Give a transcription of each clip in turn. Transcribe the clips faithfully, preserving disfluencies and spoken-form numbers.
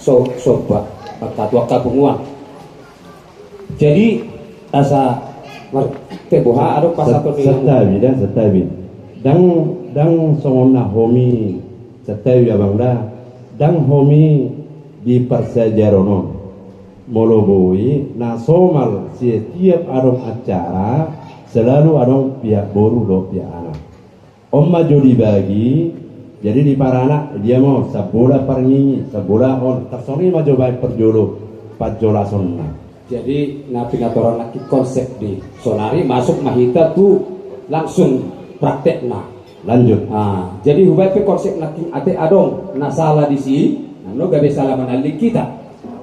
So, somba, angka tu angka punguan. Jadi, asa mar-, te boha adong pasahat ni. Santabi, da, santabi. Ndang, ndang songon na homi, santabi abang da, ndang homi di parsiajaran on. Molo boi, na somal setiap adong acara, selalu adong pihak boru dohot pihak anak. On ma jo dibagi, jadi di paranak dia ma on, sambola parnginging, sambola on, tarsongon i ma jo baen parjolo, parjolo songon na. Jadi, na pinatorang nangkin konsep di sonari, masuk ma hita tu langsung praktekna. Lanjut. Ah, jadi hubaen pe konsep nangkin ate adong na sala disi, nano gabe sala manallik hita.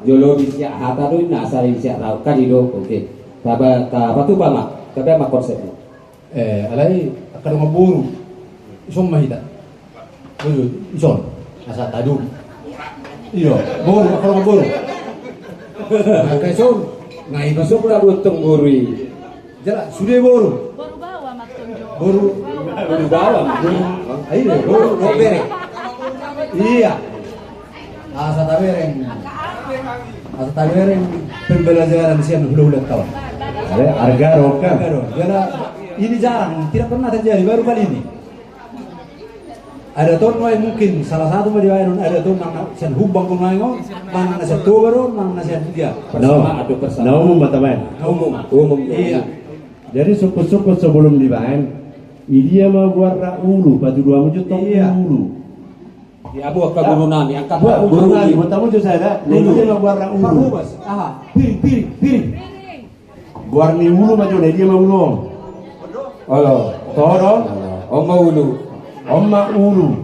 Jolo di siak hata do, na sala di siak raut kan i do, oke. Taba, tapatupa ma, tabaen ma konsepna. Eh, alai angka dongan boru. Ison ma hita. Boru, ison. Asa tadung. Iyo, boru, angka dongan boru. Angka ison. Nga i masuk na buat tong boru i. Jala, sude boru. Boru bawa maksudnya. Boru. Boru bawa. Ayo, boru, boru bere. Iya. Asa tabereng. Asa tabereng pembelajaran sian hulahulanta on. Ada arga rokan. Arga rokan. Jala ini jarang, tidak pernah terjadi, baru kali ini. Adat on nuaeng mungkin salah satu ma dibaen on adat on nang sian Humbang nuaeng on, manang na sian Toba do, manang na sian dia. Bersama, adu bersama. Na umum ma tabaen. Na umum. Umum. Iya. Jadi sungkun-sungkun sebelum dibaen, i dia ma goarna ulu, patudu hamu jo tong ulu. Iya. Di hamu angka guru nami, angka guru nami, buat hamu jo sada, na i dia ma goarna ulu. Parhobas, aha, piring, piring, piring. Goar ni ulu ma jo, na i dia ma ulu on. Olo. Toho do? On ma ulu. On ma ulu.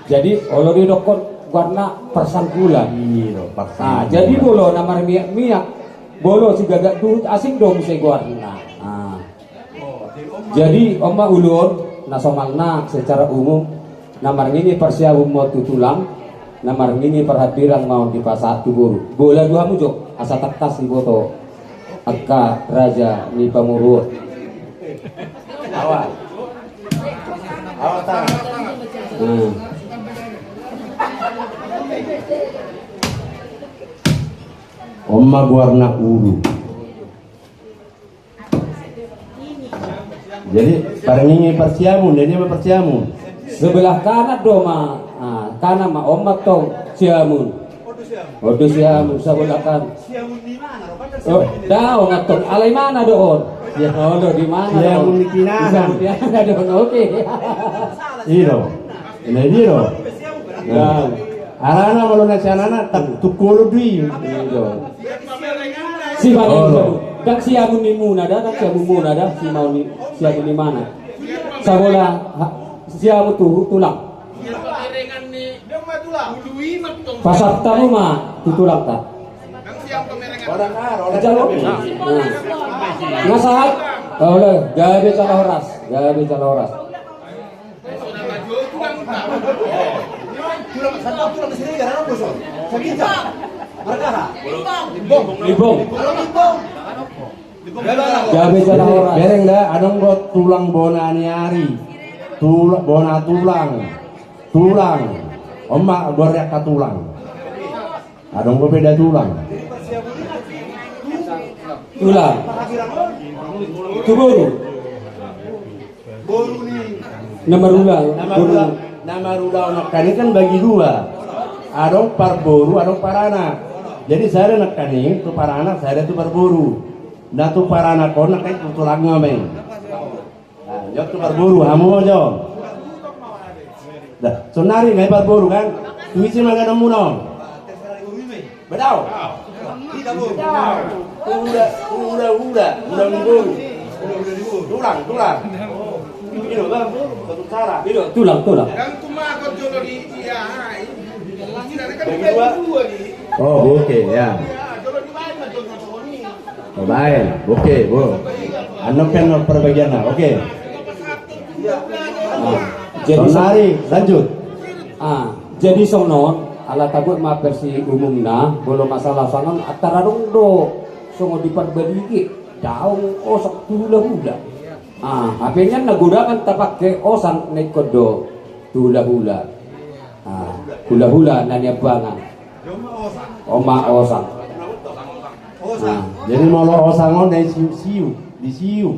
Jadi, olo didokkon goarna parsangkulan. Iyo, parsangkulan. Ah, jadi molo na marmiak-miak, molo sigagak duhut asing do muse goarna. Ah. Jadi, on ma ulu on, na somalna secara umum, na marnginging parsiabun ma on tu tulang, na marnginging parhambirang ma on dipasahat tu boru. Bola do hamu jo, asa tangkas diboto angka raja ni pamoruon. Awal. Awal tangan. Hmm. On ma goarna ulu. Jadi, parnginging parsiabun, na i dia ma parsiabun. Sebelah kanan do ma, ah, kanan ma, on ma tong siamun. On do siamun, sebelah kanan. Oh, da, on ma tong, alai mana do on? Ya, on do, di mana do on? Siamun ni kinahan. Siamun ni kinahan do on, oke. Iyo. Nah, i do. Nah. Alana molo na sian anak, tak tukolo dui. Iyo. Si mana i do? Ndang siamun ni muna da, ndang siamun muna da, si mau ni, siamun ni mana? Sabola, ha, siamun tu tulang. Pasahat hamu ma tu tulangta. Jalo. Nah. Nga sahat. Olo, gabe jala horas, gabe jala horas. Limbong. Gabe jala horas. Bereng da, adong do tulang bona ni ari. Tula-, bona tulang. Tulang. On ma goar ni angka tulang. Adong do pe da tulang. Tulang. Tu boru. Na marula. Na marula. Na marula on nangkin kan bagi dua. Adong parboru, adong paranak. Jadi sada nangkin tu paranak, sada tu parboru. Na tu paranak on nangkin tu tulang ma i. Nah, jot tu parboru, hamu ma jo. Dah, sonari ngai parboru kan? Tu ise ma ganan muna on? Badao. Uda, uda, uda, uda ni boru. Tulang, tulang. Ino, bang, satu cara. Ino, tulang, tulang. Bagi dua. Oh, oke, ya. Oh, baik. Oke, bo. Anu kan parbagianna. Oke. Ah, jadi sonari, lanjut. Ah, jadi songon on, ala tabuat ma versi umumna, molo masalah songon on, antara adong do songon di Parbadiki, daong, osak, tu hulahula. Ah, hape nian na godang an tapake osak na ingkon do tu hulahula. Ah, hulahula na niambangan. Oma osang. Nah, jadi molo osang on na disiuk-siuk, disiuk.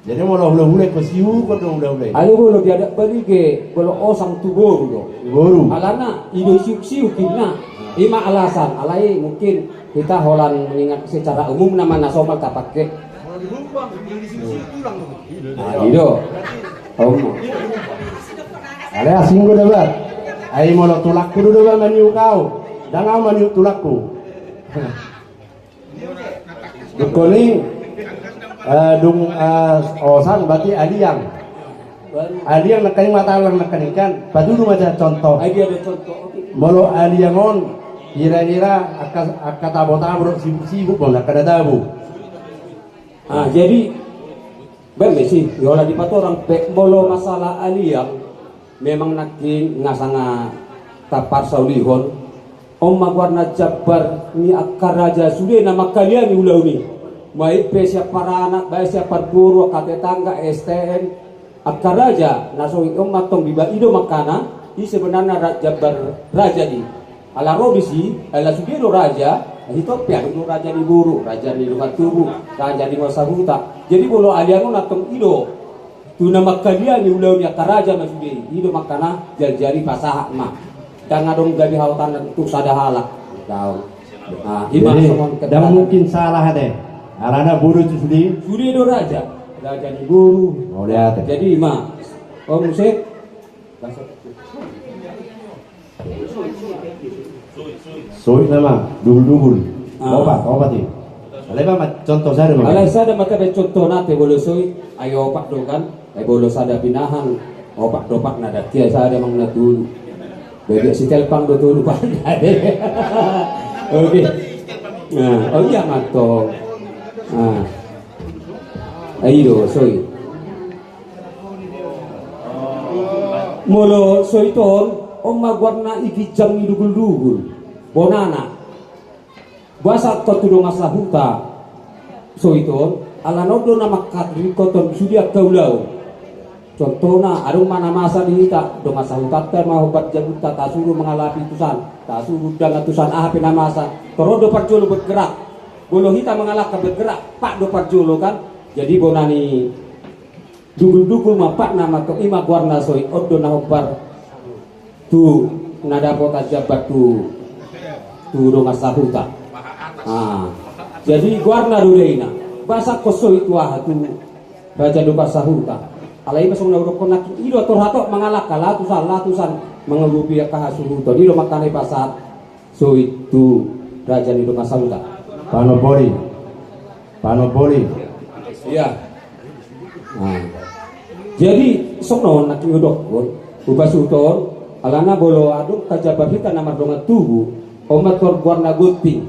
Jadi molo hulahula ingkon siukon do hulahula i. Alai molo di adat Bali pe, molo osang tu boru do. Boru. Alana i do disiuk-siuk inna. I ma alasan, alai mungkin hita holan mengingat secara umum nama na somal tapake. Nah, i do. Om. Alai asing do ba. Ai molo tulangku do ba maniuk au. Ndang au maniuk tulangku. Dungkon i, eh, dung, eh, osang berarti aliang. Aliang nangkaning matalang nangkaning kan. Patudu ma contoh. Molo aliang on, kira-kira angka, angka tabo-tabo dohot sibuk-sibuk do angka na tabo. Ah, jadi, baen ma i, holan dipatorang pe molo masalah aliang, memang nangkin nga sanga taparsaulihon. On ma goarna jambar ni angka raja sude na mangkaliangi ulaon i. Baik pe sian paranak, baik sian parboru, angka tetangga, S T N, angka raja na so i on ma tong dibaen i do mangkana, i sebenarna ra-, jambar raja i. Ala ro disi, ala sude do raja, hitop pe adong do raja ni boru, raja ni dongan tubu, raja ni dongan sahuta. Jadi molo aliang on antong i do tu na mangkaliangi ulaon ni angka raja ma sude i, i do mangkana jaljali pasahat ma. Ndang adong gabe haotan tu sada halak. Daong. Nah, i ma. Jadi songon ndang mungkin salah ate. Alana boru tu sude. Sude do raja. Raja ni boru. Mauliate. Jadi i ma. Om muse. Soit nama, dugul-dugul. Ah. Opat, opat i. Alai ba ma contoh sada ma. Alai sada ma tabaen contohna ate, molo soit, ai opat do kan. Ai molo sada pinahan, opat do opat na dati, ai sada manang na tolu. Bebek si telpang do tolu pande. Oke. Nah, oh iya mantong. Nah. Ai do, soit. Molo soit on, on ma goarna i ginjang ni dugul-dugul. Bonana. Boasa tu dongan sahuta soit on, alana on do na mangkaringkothon sude angka ulaon. Contohna, adong ma na masa di hita, dongan sahutanta ma hombar jabunta, tasuru mangalapi tusan, tasuru undangan tusan, aha pe na masa. Torop do parjolo bergerak. Molo hita mangalangka bergerak, pat do parjolo kan. Jadi bona ni dugul-dugul ma patna ma tong, i ma goarna soit, on do na hombar tu na dapotan jambar tu, tu dongan sahuta. Ah. Jadi goarna do da ina. Boasa ingkon soit tu aha, tu raja dongan sahuta. Alai i ma songon na hudokkon nangkin, i do tor hatop mangalangka, laho tusan, laho tusan mangalupi angka hasuhuton, i do mangkana i pasahat soit tu raja ni dongan sahuta. Panomboli. Panomboli. Iya. Nah. Jadi songon on nangkin hudokkon, hupasuhut on, alana molo adong angka jambar hita na mardongan tubu, on ma tor goarna gonting.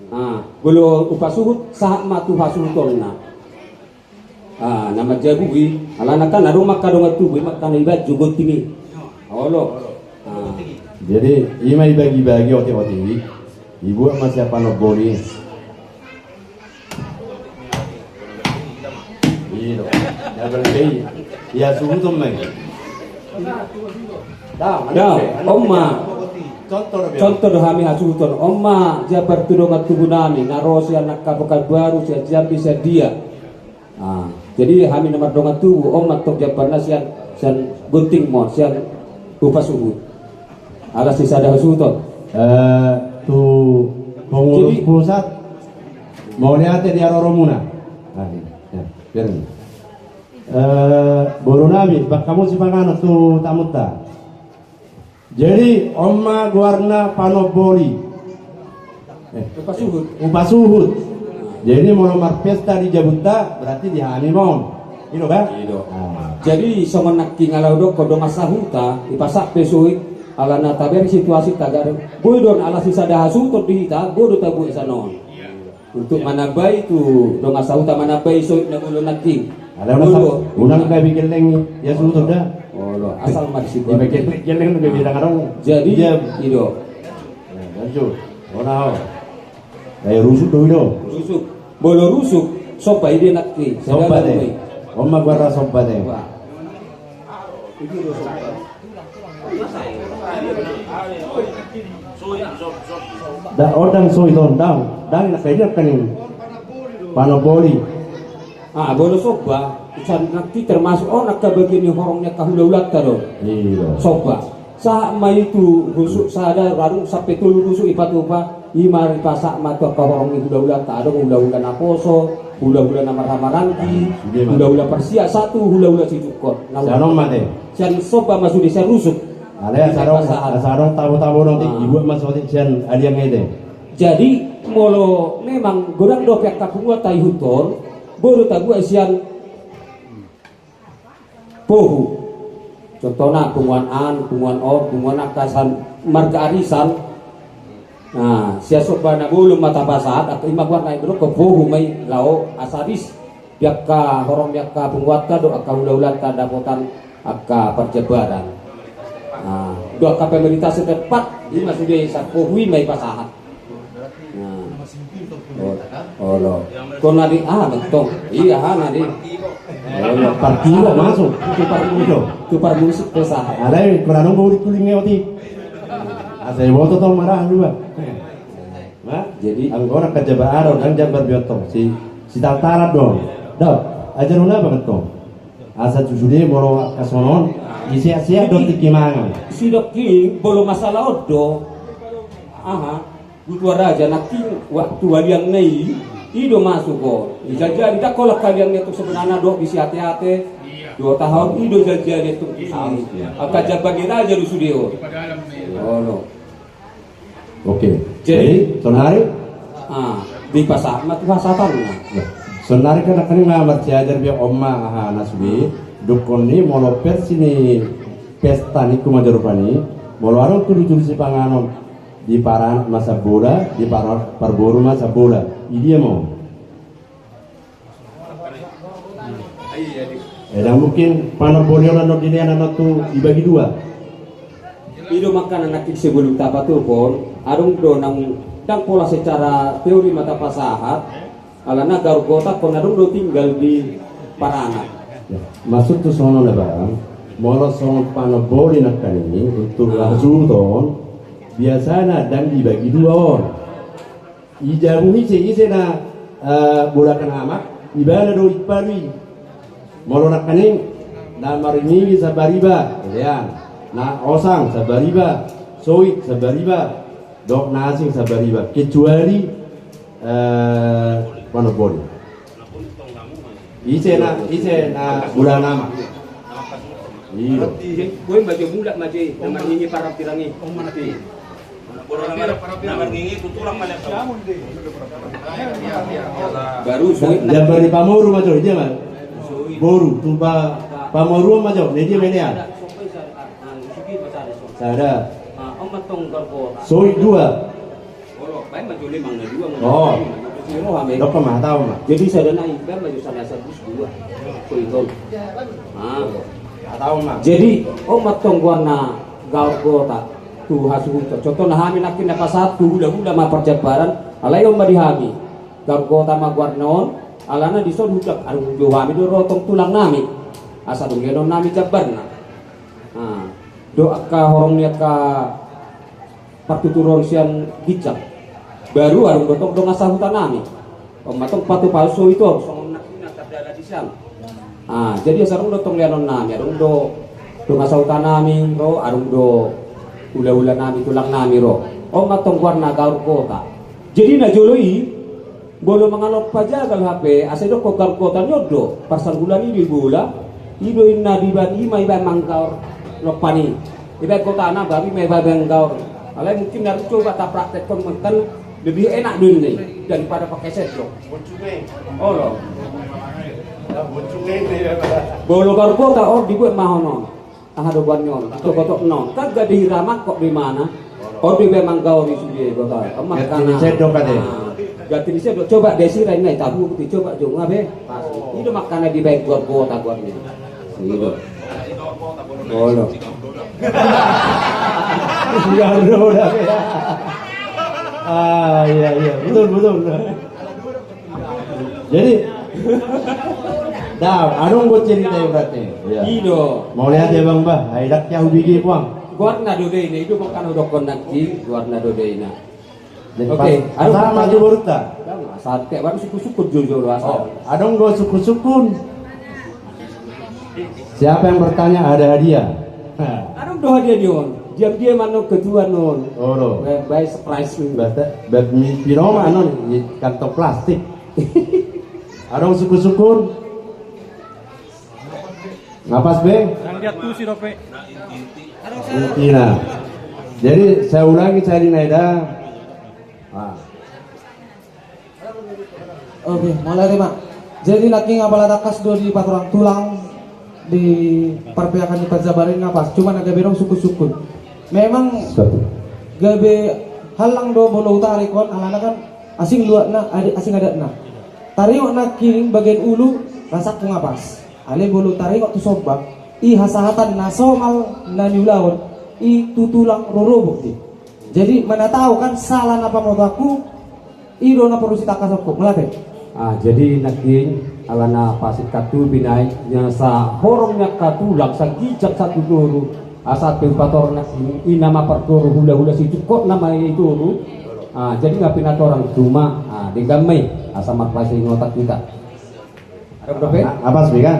Nah, molo hupasuhut, sahat ma tu hasuhutonna. Ah, na manjabu i, alana kan adong ma angka dongan tubu i, mangkana ibaen jo gonting i. Olo. Ah. Jadi i ma ibagi-bagi otik-otik i, dibuat ma sian panomboli. Iya. Ia suhuton ma i. Da, on ma. Contoh do hami hasuhuton. On ma jambar tu dongan tubu nami na ro sian angka Pekanbaru, sian Jambi, sian dia. Ah, jadi hami na mardongan tubu, on ma tong jambarna sian, sian gonting ma on, sian hupasuhut. Ala sisada hasuhuton. Eh, tu pengurus pusat, mauliate di haroromuna. Nah, ya, biar ini. Eh, boru nami, baen hamu sipanganon tu tamunta. Jadi on ma goarna panomboli. Eh, hupasuhut. Hupasuhut. Jadi molo marpesta di jabunta, berarti di hami ma on. I do kan? I do. Ah. Jadi songon nangkin ala hudokkon, dongan sahuta, dipasahat pe soit, alana tabereng situasi tagadang. Boi do on ala sisada hasuhuton di hita, boi do tabuat sian on. Untuk manambai tu dongan sahuta, manambai soit na molo nangkin. Unang gabe gelleng i, ia suhuton da. Olo, asal ma disi. Gelleng, gelleng do gabe, ndang adong. Jadi i do. Lanjut. Ona ho. Rusuk do i do. Rusuk. Molo rusuk, somba i do nangkin. Somba de. On ma goarna somba de. Wah. I do somba. Da, oh, ndang so i, ndang, ndang, nangkaning, nangkaning panoboli. Ah, molo somba, isan nangkin termasuk on angka bagian ni horong ni angka hulahulanta do. Iya. Somba. Sahat ma i tu rusuk sada, adong sampe tolu rusuk i patupa, i ma dipasahat ma tu angka horong ni hulahulanta, adong hulahula na poso, hulahula na marhamaranggi, iya, hulahula parsiat, sahat tu hulahula sijungkon. Na sian on ma te. Sian somba ma sude, sian rusuk. Alai asa adong, asa adong tabo-tabo nang te, ah, dibuat ma songon i sian aliang ede. Jadi, molo memang godang dope angka punguanta ihuthon, boi do tabuat sian pohu. Contohna, punguan an, punguan on, punguan angka san, marga arisan. Nah, sian somba na bolon ma tapasahat, angka i ma goarna, i do pohu ma i, laho asa ris di angka horong ni angka punguanta dohot angka hulahulanta dapotan angka parjabaran. Nah, dohot angka pemerintah setempat, i ma sude, sapohu i ma ipasahat. Nah. Oh, olo. Kona di, ah, betul. Iya, ha, na di. Olo, partido masuk. Tu partido. Tu parmusik pesahat. Alai, kona dong bau di kuling ngeoti. Asa iboto tong marah juga. Nah, jadi anggo na kerja baaro, kan jambar biotong. Si, si taltarat dong. Dap, ajar una apa ketong? Asa tu sude molo angka sonon, ise-ise do tingki mangan. Sidok i, molo masalah on do. Aha. Butuha raja nangkin waktu aliangna i, i do masuk on. Dijajali, ndang holan angka aliangna tu sebenarna dohot disi ate-ate. Dohot aha on, i do jajali tu sini. Angka jambar ni raja do sude on. Olo. Oke. Jadi, jadi, sonari? Ah, dipasahat ma tu hasahatanna. Ya. Sonari kan nangkaning na marsiajar be on ma aha na sude. Dungkon ni molo versi ni pesta ni, kumajarupan i, molo adong tudu-tudu sipanganon. Di paranak ma sambola, di para-, parboru ma sambola. Di dia ma on. Eh, ndang mungkin panoboli on annon dilean annon tu dibagi dua. I do makana nangkin sebelum tapatupa on, adong do nang, ndang pola secara teori ma tapasahat, alana gaor Gotap on adong do tinggal di paranak. Ya, maksudhu songon on, Abang, molo songon panoboli nangkaning i, untuk, ah, hasuhuton, biasana ndang dibagi dua on. I jabu ise, ise na, eh, bolakon amak, ibana do ipalu i. Molo nangkaning, na maringingi sambariba, lean. Na osang sambariba, soit sambariba, dohot na asing sambariba. Kecuali, eh, panoboli. Ise na, ise na bolakon amak. Iyo. Boi ma jo, mulak ma jo i, na maringingi parhirang i. Baru, baru. Jambar ni pamoru ma jo, i dia ma. Boru, tu pa-, pamoruon ma jo, na dia ma i lean. Sada. Soit dua. Oh. Dok ma, hatahon ma. Jadi sada nai, baen ma jo sada, sada dua. Soit on. Ah. Hatahon ma. Jadi, on ma tong goarna gaor Gotap tu hasuhuton. Contohna hami nangkin na pasahat tu hulahula ma parjambaran, alai on ma di hami. Gaor Gotap ma goarna on, alana dison hudak, adong jo hami do ro tong tulang nami. Asa dung leanon nami jambarna. Ah. Dohot angka horong ni angka partuturon sian ginjang. Baru adong do tong dongan sahuta nami. On ma tong patupa soit on, songon na, na tardala di sian. Ah, jadi asa adong do tong leanon nami, adong do dongan sahuta nami ro, adong do hulahula nami, tulang nami ro. On ma tong goarna gaor Gotap. Jadi na jolo i, molo mangalompa jagal hape, asa idokkon gaor Gotap ni on do, parsanggulan i do ibola, i do inna dibaen, i ma ibaen manggaor lompan i. Ibaen gotana baru i ma ibaen gaor. Alai mungkin harus coba tapraktekkon, mungkin lebih enak do inna i daripada pakai sendok. Olo. Molo gaor Gotap on dibuat ma honon. Aha do goarna on, tokotokna on. Kan gati hira mangkok do imana. On do ibaen manggaor i sude Gotap. Gati ni sendok ate. Ah, gati ni sendok. Coba desi rai nai tabu, coba jo nga be. Pas. I do makana dibaen gaor Gotap goarna. I do. Olo. Iya, udah, udah. Ah, iya, iya. Betul, betul. Jadi, dah, adong buat cerita ya berarti. Iya. I do. Mauliate Abang bah, ai dak ya hubigi puang. Goarna do dei na, i do mangkana hudokkon nangkin, goarna do dei na. Jadi oke, pas, adong asal pertanyaan. Maju borunta. Adong asal, kayak baru sukun-sukun jolo-jolo asal. Oh, adong do sukun-sukun. Siapa yang bertanya ada hadiah. Adong do hadiah di on. Diam-diam annon ketua non. Oh, lo. Bae, bae surprise ni. Bata, bat mi pinoma annon, di kantong plastik. Adong sukun-sukun. Nga pas be? Nang dia tu si dope. Intina. Jadi, saya ulangi, saya di Naida. Ah. Oke, mulai, Mak. Jadi, nangkin apala tangkas do dipatorang tulang di parpeakan ni parjabaran nga pas. Cuma na gabe dong sukun-sukun. Memang gabe hallang do molo hutarik on, alana kan asing luatna, adi-, asing adatna. Taringot nangkin bagian ulu, rasakku nga pas. Alai molo taringot tu somba, i hasahatan na somal na niulahon, i tu tulang rorobot i. Jadi, mana tahu kan salah na pamotoanku, i do na porlu sitangkasonku, mauliate. Ah, jadi nangkin, alana pasingkat tu binaen, na sahorong ni angka tulang, saginjang satu toru, asa pe patorang nangkin, i nama partoru hula-hula situngkot nama i toru. Ah, jadi nga pinatorang cuma, ah, denggan ma i, asa marpasingotan hita. Adong dope? Ah, nga pas be kan?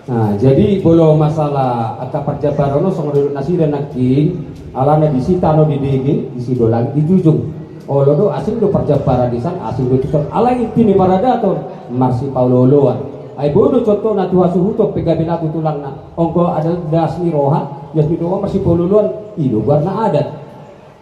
Nah, jadi molo masalah angka parjabaran on songon didok nasida nangkin, alana disi tano didege, disi do langit dijujung. Olo do, asing do parjabaran di san, asing do tuson. Alai inti ni paradaton, marsipaolo-oloan. Ai boi do contohna tu hasuhuton pe gabe lagu tulangna. Anggo adat das ni roha, das ni roha marsipaolo-oloan, i do goarna adat.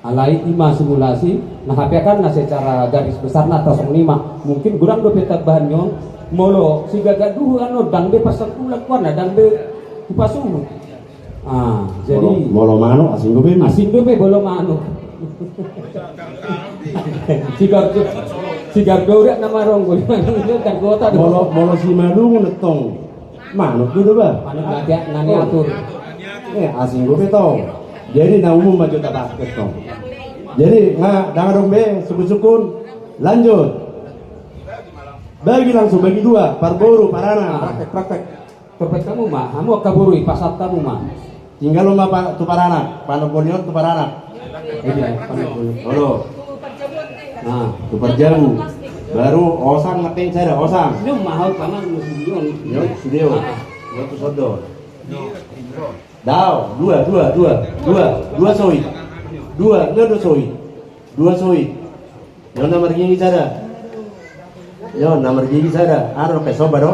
Alai i ma simulasi, na hape kan na secara garis besarna asa songon i ma. Mungkin godang dope tambahan ni on, molo sigaga duhut annon, ndang be pasangkulan goarna, ndang be hupasuhut. Ah, jadi molo, molo manuk, asing dope ma. Asing dope molo manuk. Sigar, sigar dodak nama ronggo, anggota do. Molo, molo Simalungun tong. Manuk do do ba? Manuk bagian na niatur. Eh, asing dope tong. Jadi na umum ma jo tapakai tong. Jadi nga ndang adong be sukun-sukun. Lanjut. Bagi langsung, bagi dua, parboru, paranak. Ah. Praktek, praktek. Trompet hamu ma, hamu angka boru i, pasahat hamu ma. Tinggal ma pa-, tu paranak, panopoli on tu paranak. Iya, panopoli. Olo. Nah, tu parjabu. Baru osang ngeteng sada, osang. Ini mahal paman musim ini. Yo, sudah. Ah. Yo, tu sodo. Dao, dua, dua, dua, dua, dua soi. Dua, dua, dua soi. Dua soi. Yo, na margigi sada. Yo, na margigi sada. Aro pe soba do.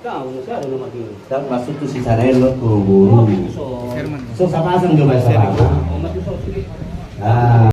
Tahu, saya ada nomor dia. Tak masuk tu si sana lo tu guru. So, sapasang coba, sapasang. Ah.